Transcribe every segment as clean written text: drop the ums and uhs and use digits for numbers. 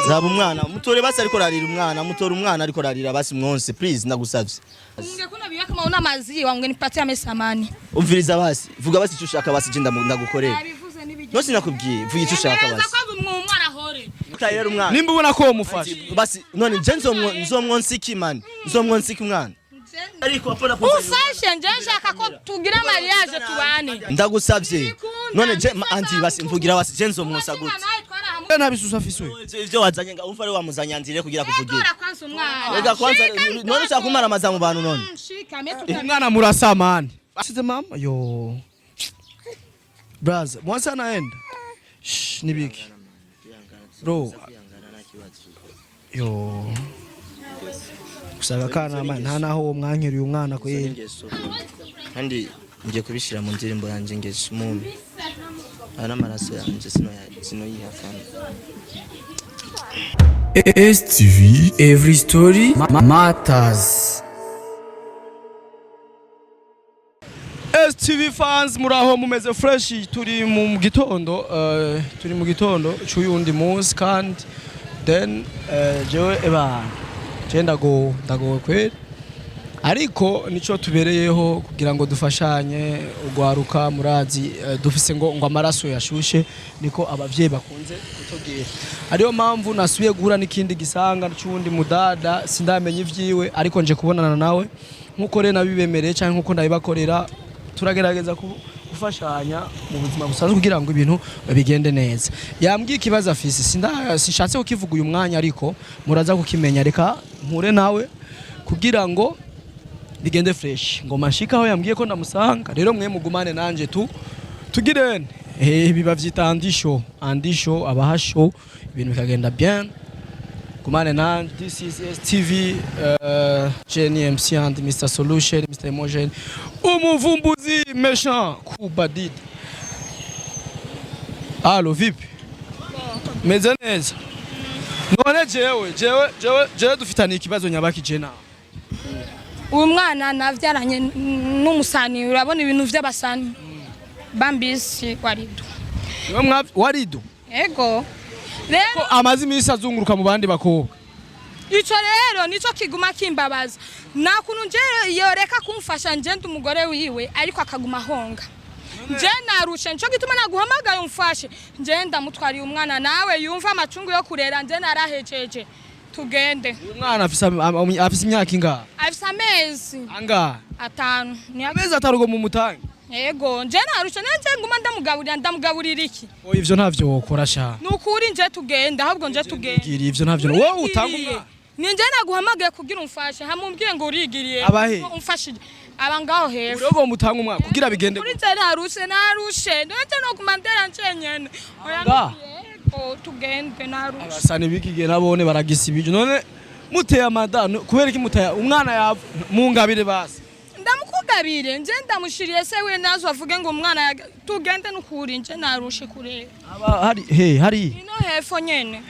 Raba umwana mutore basi, ariko rarira umwana, mutore umwana ariko rarira basi, mwonse please, ndagusavye. Ungekunywa biya kama una maziwa ungenipatia mesamani. Umviriza basi, vuga basi icyo ushaka basi, je ndagukorera. Nabivuze n'ibijya. No, sinakubwiye, vuga icyo ushaka Neza basi. kwanza umwana hore. Utayera umwana. Nimba ubona ko womufasha. Basi none je nzomwonsa iki man? Nzomwonsa iki umwana? Ariko apana kunzanira. Ufashe, nje nshaka ko tugira mariage tubane. Ndagusavye. Nikunda, None je ndisaba. Anti basi mvugira basi, je nzomwonsa gute? Nawe twarahamwe. Nta bisusu afise uyu. Ivyo wazanye nga umva ari wamuzanye andire kugira kuvugira. Dora kwanza umwana. Reka kwanza Shika none mtoto. ushaka kumaramaza mu bantu none. Shika mimi tuta. Umwana murasa mani. Size mama yo. Braza, mwansa anaenda. Shh, nibiki. Bro. Yo. Gusaga kana man nta naho uwo mwankiriye umwana kweli. Kandi ngiye kubishira mu ndirimbo yanje ngeso mumi. Aya n'amaraso yanje sinoyihakana. STV Every Story Matters. STV fans, muraho, mumeze fresh? Turi mu gitondo, turi mu gitondo cy'uyundi munsi kandi then jewe eba je ndago ndagowe kweli, ariko nico tubereyeho kugira ngo dufashanye ugwaruka. Murazi dufise ngo amaraso yashushe, niko abavyeyi bakunze kutubwira. Ariyo mpamvu nasubiye guhura n'ikindi gisanga c'uwundi mudada, sindamenya ivyiwe, ariko nje kubonana nawe nkuko rero nabibemereye canke nkuko ndabibakorera. Turagerageza gufashanya mu buzima busanzwe kugira ngo ibintu bigende neza. Yambwiye ikibazo afise, sinda sinshatse kukivuga uyu mwanya, ariko muraza kukimenya. Reka mpure nawe kugira ngo bigende fresh. Ngoma nshika aho yambwiye ko ndamusanga. Rero mwe mugumane nanje tu tugirene, biba vyita andisho andisho abahasho, ibintu bikagenda bien. Gumane nanje. This is STV, Jenny MC and Mr Solution, Mr Emotion, umuvumbuzi méchant Kubadid. Allo, vipi? Meze neza. None jewe dufitaniye ikibazo nyabaki je nawe? Uyu mwana navyaranye n'umusani, urabona ibintu vy'abasani. Bambisi warido. Niwe warido? Ego. Rero Ko amaze iminsi azunguruka mu bandi bakobwa. Ico rero nico kiguma kimbabaza. Nta kuntu nje yoreka kumfasha, nje ndi umugore wiwe, ariko akaguma ahonga. Nje narushe, nico gituma naguhamagaye umfashe. Nje ndamutwariye umwana nawe yumva amacungu yo kurera, nje narahejeje. Tugende. Uyu mwana afise imyaka ingahe? Afise amezi Angahe? 5. Amezi 5 ngo mumutange? Ego, nje narushe, nanje nguma ndamugaburira, ndamugaburira iki? Oya, ivyo ntavyo wokora sha. Nukuri nje tugende, ahubwo nje tugende. Gira ivyo ntavyo wowe utanga umwana. Ni nje naguhamagaye kugira umfashe, hamumbwiye ngo urigiriye. Abahe? Umfashije. Aba ngaho hepfo. Urogo mutanga umwana kugira bigende? Kuri nje narushe, narushe. Ndetse no kumandera nje nyene. Oya. Nga? Yego, tugende, narushe. Abasani b'iki gihe nabone baragisa ibiryo. None muteye amada kubera iki muteye umwana yav mungabire basi? Ndamukugabire, nje ndamushiriye se we nazo avuge ngo umwana tugende nukuri nje narushe kureba. Aba hari he hari? Ino hepfo nyene.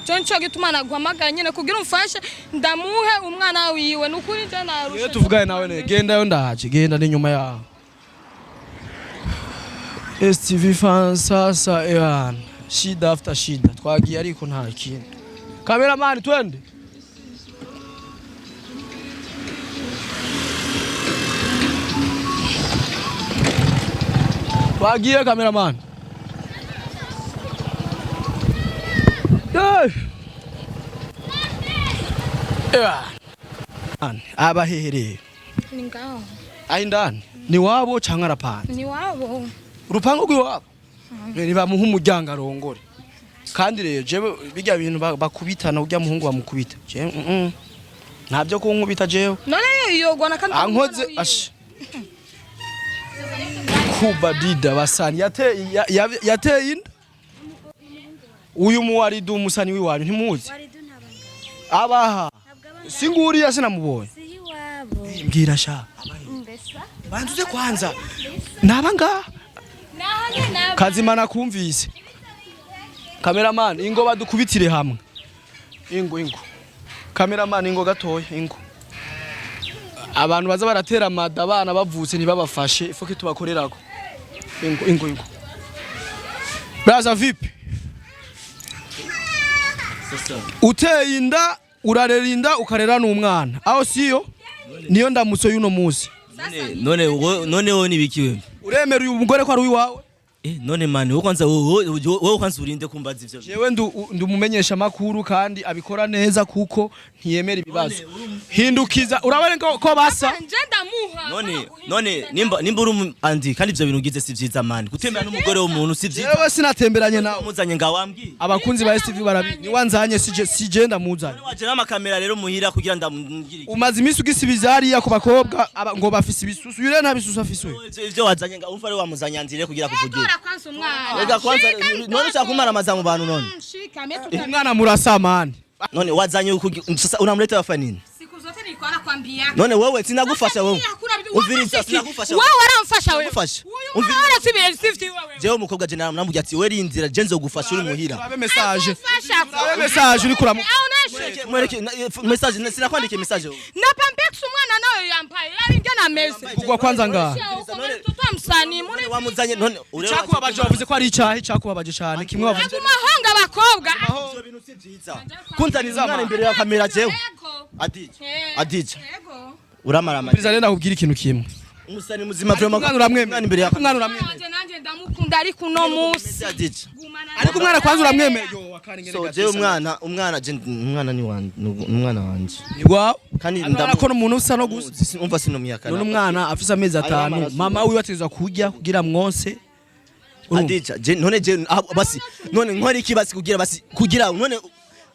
Je nico gituma naguhamagaye nyene kugira umfashe ndamuhe umwana wiwe, nukuri nje narushe. Iyo tuvugane nawe ne genda yo, ndaje, genda ni nyuma yaho. STV fans, sasa ewana shida after shida, twagiye ariko nta kintu. Cameraman, twende. Twagiye, cameraman. Hey! Ewana aba hehereye? Ni ngaho. Aho indani ni wabo canke arapanze? Ni wabo. Urupangu rw'iwabo nibamuha umuryango arongore. Kandi rero jewe bijya bintu bakubitana, urya muhungu bamukubita, jewe ntabyo kunkubita jewe. None yogwana kandi Ankoze ash kubadida basani yateye yateye inda uyu muwaridu, umusani w'iwanyu ntimuzi? Abaha singuriya sinamubonye. Si iwabo. Mbwira sha. Mbesa. Banzuze kwanza naba ngaha. Kazima nakumvise. Cameraman, ingo badukubitire hamwe. Ingo ingo. Cameraman, ingo gatoya, ingo. Abantu baza baratera amada abana bavutse ntibabafashe, ifoke tubakorerako. Ingo ingo ingo. Braza, vipi? Uteye inda, urarera inda, ukarera n'umwana. Aho siyo niyo ndamutso y'uno munsi. None wowe nibiki wewe? Uremera uyu mugore ko ari uwiwawe? None mani, wowe kwanza, wowe kwanza urinde kumbaza ivyo. Jewe ndi umumenyesha makuru kandi abikora neza kuko ntiyemera ibibazo. Hindukiza, urabona ko basa. Nje ndamuha. None nimba uri andi kandi ivyo bintu ugize si vyiza mani, gutembera n'umugore w'umuntu si vyiza. Jewe sinatemberanye nawe. Muzanye nga wambwiye. Abakunzi ba STV barabi niwanzanye, sije ndamuzanye. Waje n'amakamera rero muhira kugira ndamugire iki? Umaze iminsi ugisibiza hariya ku bakobwa ngo bafise ibisusu. Yure nta bisusu afise uyu. Ivyo wazanye nga umva ari wamuzanye andire kugira kuvugira. Tora kwanza umwana. Rega kwanza, Shika none mtoto. ushaka kumaramaza mu bantu none? Shika mimi. Umwana murasamani. None wazanye sasa unamleta wafa nini? Siku zote nilikuwa nakwambia. None wewe sinagufasha wewe. Hakuna vitu. Umviriza, sinagufasha. Wewe waramfasha wewe. Sinagufasha. Uyu mwana wala si sifti wewe. Jewe umukobwa je namubwiye ati we rindira, je nzogufasha uri muhira. Turabe message. Mfasha. Turabe message uri kuramu. Aoneshe. Mwereke message, sinakwandikiye message wewe. Na pampex umwana nawe yampaye. Yaringe na mese. Kugwa kwanza ngaha. Mtoto wa msanii None mune wamuzanye none ureba. Cyakubabaje, wavuze ko ari icyahe cyakubabaje cyane kimwe wavuze? Agumahonga abakobwa. Ivyo bintu si vyiza. Kunzaniza umwana imbere ya kamera jewe. Yego. Adija. Adija. Yego. Uramarama. Perezida, rero ndakubwira ikintu kimwe. Umusani muzima vraiment. Umwana uramwemera? Umwana imbere ya Umwana uramwemera? Wanje nanje ndamukunda ariko uno munsi. Adija. Ariko umwana kwanza uramwemera? Yo, wakanengere. So jewe umwana je umwana ni wanje, umwana wanje. Ni wawe. Kandi Ndabona ko n'umuntu usa no gusa. Umva, sinomwihakana. None umwana afise amezi 5, amaraso. mama wiwe ategerezwa kurya kugira mwonse. Urumva? Adija, je none je basi none nkora iki basi kugira basi kugira none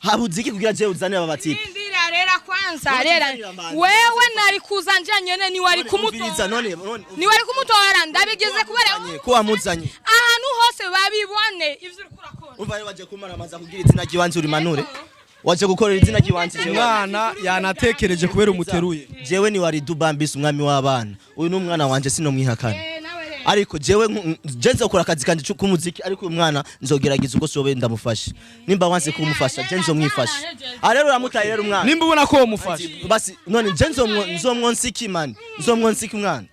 habuze iki kugira je uzane aba batipe? Ndira rera kwanza None rera. tuzanira mbanza. Wewe nari kuza nje nyene ni wari Umviriza kumutora. none Ni wari kumutora ndabigeze kubera ko wamuzanye. Ahantu hose babibone ivyo uriko urakora. Umva rero, waje kumaramaza kugira izina ry'iwanje urimanure. Waje gukorera izina ry'iwanje jewe. Umwana yanatekereje kubera umuteruye. Jewe ni wari Dubambisi, umwami w'abana. Uyu ni umwana wanje, sinomwihakana. Eh, nawe rero. Ariko jewe je nzokora akazi kanje k'umuziki, ariko uyu mwana nzogerageza uko sobe ndamufasha. Nimba wanse kumufasha, je nzomwifasha. Ah, rero uramutaye rero umwana. Nimba ubona ko womufasha. Basi none je nzomwonsa iki mani? Nzomwonsa iki umwana?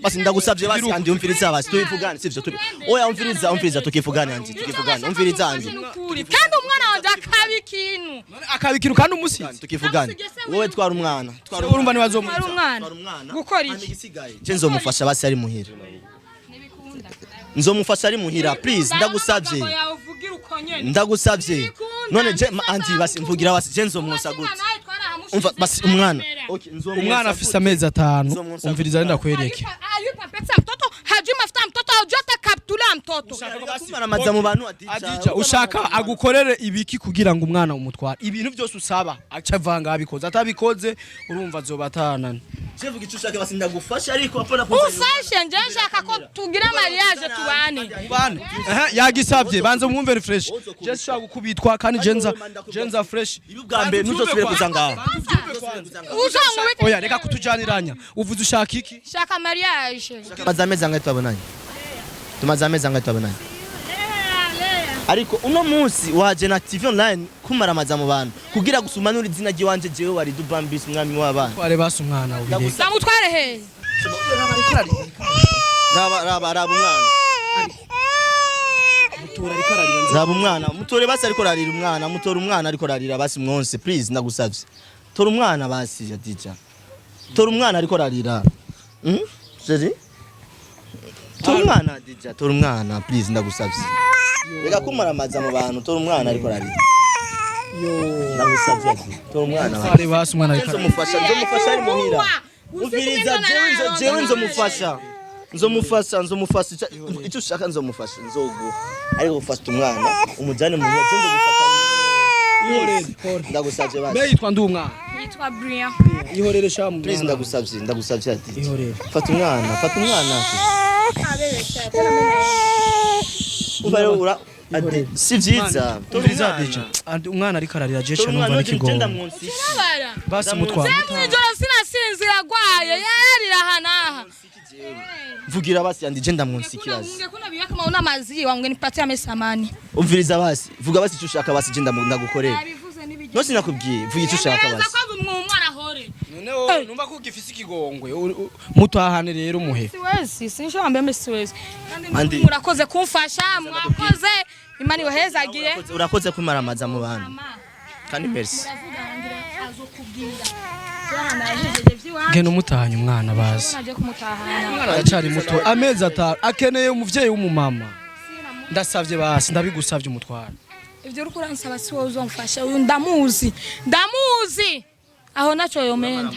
Basi ndagusavye basi andi, umviriza basi tubivugane, sivyo? Turi oya, umviriza, umviriza, tukivugane andi, tukivugane, umviriza andi. Nukuri. Kandi umwana wanje akaba ikintu. Akaba ikintu kandi umusize. Tukivugane, wowe twara umwana, twara. Urumva ntibazomu Ari umwana. Twara umwana. Gukora Hama iki? igisigaye je nzomufasha basi ari muhira, nzomufasha ari muhira, please, ndagusavye. Amagambo yawe uvugira uko nyene. Ndagusavye. Ntibikunda, None je andi basi mvugira basi je nzomwosa gute? Umva basi umwana, okay, nzomwosa Umwana afise gute? amezi 5. Nzomwonsa. Umviriza, rero ndakwereke. Ayupa pesa mtoto, hajui mafuta ya mtoto, hajui hata kaptula ya mtoto. Kumaramaza mu bantu, Adija. Adija, ushaka agukorere ibiki kugira ngo umwana umutware? Ibintu byose usaba aca avanga abikoze, atabikoze urumva azoba atanana. Je vuga icyo ushaka basi ndagufasha, ariko apana kunzanira. Ufashe nje nshaka ko tugira mariage tubane. Mubane. Ehe, yagisabye banze mwumve fresh. Je shaka gukubitwa kandi jenza jenza fresh. Ibi ubwa mbere ntuzosubire kuza ngaha. Uzongubite. Oya, reka kutujaniranya. Uvuze ushaka iki? Shaka mariage. Tumaze amezi angahe twabonanye? Tumaze amezi angahe twabonanye? Ariko uno munsi waje na TV online kumaramaza mu bantu kugira gusumanura izina ry'iwanje, jewe wari Dubambisi, umwami w'abana. Tware basi umwana ubireke. Ndamutware he? Raba, raba, raba umwana. Raba umwana, mutore basi, ariko rarira umwana, mutore umwana ariko rarira basi mwonse, please, ndagusavye. Tora umwana basi, Adija. Tora umwana ariko rarira. Chérie? Tora umwana, Adija, tora umwana, please, ndagusavye. Reka kumaramaza mu bantu, tora umwana ariko rarira. Ndagusavye, Adija. Tora umwana basi. Tware basi umwana ariko. Nzomufasha, nzomufasha ari muhira. Umviriza, jewe nzomufasha. Nzomufasha, nzomufasha icyo ushaka nzomufasha, nzoguha. Ariko gufata umwana umujyane muhira, je nzogufata. Ndagusavye basi. Mbe yitwa ndi umwana? Yitwa Brian. Ihorere shamu. Please, ndagusavye, ndagusavye ati. Ihorere. Fata umwana, fata umwana. Umva rero ati, si vyiza. Tora Umviriza umwana. Adija. Andi umwana ariko ararira jesha Tora umwana numva nje n'ikigongo. ndamwonsa. Bara. Basi mutware. Mwijoro sinasinzira agwaye yarira aha n'aha. Mvugira basi andi, je ndamwonsa ikibazo. Ungekuna biya kama una maziwa ungenipatia mesamani. Umviriza basi, vuga basi icyo ushaka basi je ndagukorera. Abivuze n'ibijya. No sinakubwiye, vuga icyo ushaka Neza basi. kwanza umwana ahore. Noneho numva ko ugifise ikigongwe mutahane rero umuhe. Siwezi, sinshobora mbe siwezi. Kandi Andi. murakoze kumfasha, mwakoze. Imana ibahezagiye. Urakoze kumaramaza mu bantu. Kandi merci. Azokubwira nahejeje vy'iwanje. Genda umutahanye umwana bazi. Naje kumutahana. Umwana aracyari muto, amezi 5, akeneye umuvyeyi w'umumama. Ndasavye basi, ndabigusavye umutwara. Ivyo uriko uransaba si wowe uzomfasha, uyu ndamuzi, ndamuzi aho naco yomenda.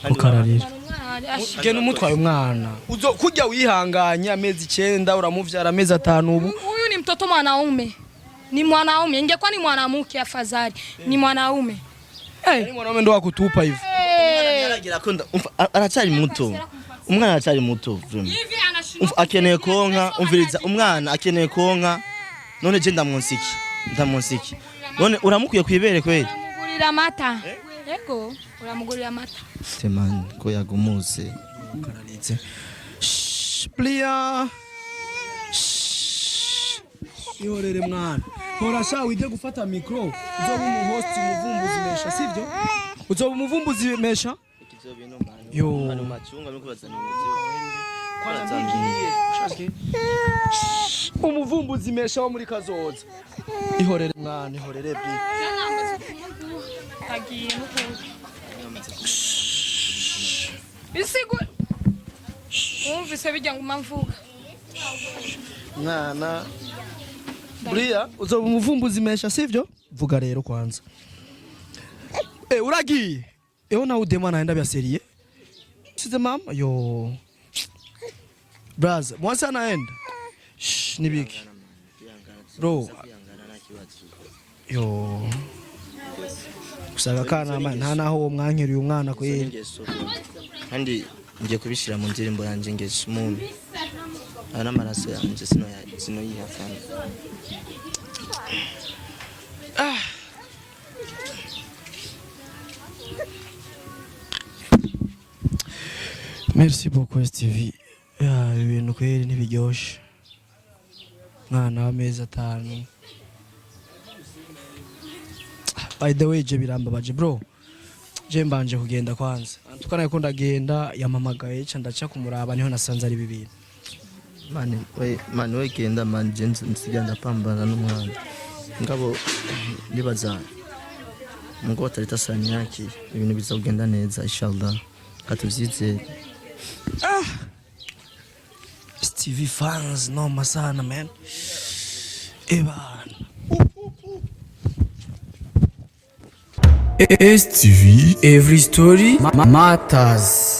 Ukararira. Umwana ashi- Genda umutwaye umwana. Uzo kujya wihanganye amezi 9 uramuvyara amezi 5 ubu. Huyu ni mtoto mwanaume, ni mwanaume. Ingekuwa ni mwanamke afadhali, ni mwanaume. Yaani mwanaume ndo wakutupa hivi. Aragira ko umva, aracyari muto, umwana aracyari muto vraiment. Hivi anashindwa. Umva, akeneye konka, umviriza, umwana akeneye konka. None je ndamwonsiki, ndamwonsiki? None uramukwiye kwibere kweli? Uramugurira amata? Yego, uramugurira amata. Temani ko yagumuse. Kararize. Shh, Blia. Shh. Ihorere mwana. Hora sha wige gufata micro. Uzoba umu host, umuvumbuzi mesha, sivyo? Uzoba umuvumbuzi mesha? Ivyo bintu man. Yo. Ano macunga nuko bazana. Kwanza ngiye. Umuvumbuzi mesha wo muri kazoza. Ihorere mwana, ihorere Blia. Agiye n'ukuza. Isigu wumvise bijya ngo mvuga. Mwana. Blia, uzoba umuvumbuzi mesha, sivyo? Vuga rero kwanza. Eh, uragiye. Eho nawe udema naenda bya sérieux. Size mama yo. Braza, mwasi anaenda. Shh, nibiki. Bro. Yo. Gusaga kana nta naho uwo mwankiriye umwana kweli. Kandi ngiye kubishira mu ndirimbo yanjye ngeso muntu aya n'amaraso yanjye sinoyihakana. Merci beaucoup STV. Ya ibintu kweli ntibiryoshe. Mwana w'amezi 5. By the way, je birambabaje bro. Je mbanje kugenda kwanza. Antukana yuko ndagenda yamamagaye ca ndaca kumuraba niho nasanze ari bibiri. Mani we, mani we, genda mani, je nsiga ndapambana n'umwana. Ngabo nibaza Mungu ataleta sahani yake, ibintu bizogenda neza inshallah, katuvyizere. STV fans noma sana man. Ebana. STV Every Story Matters.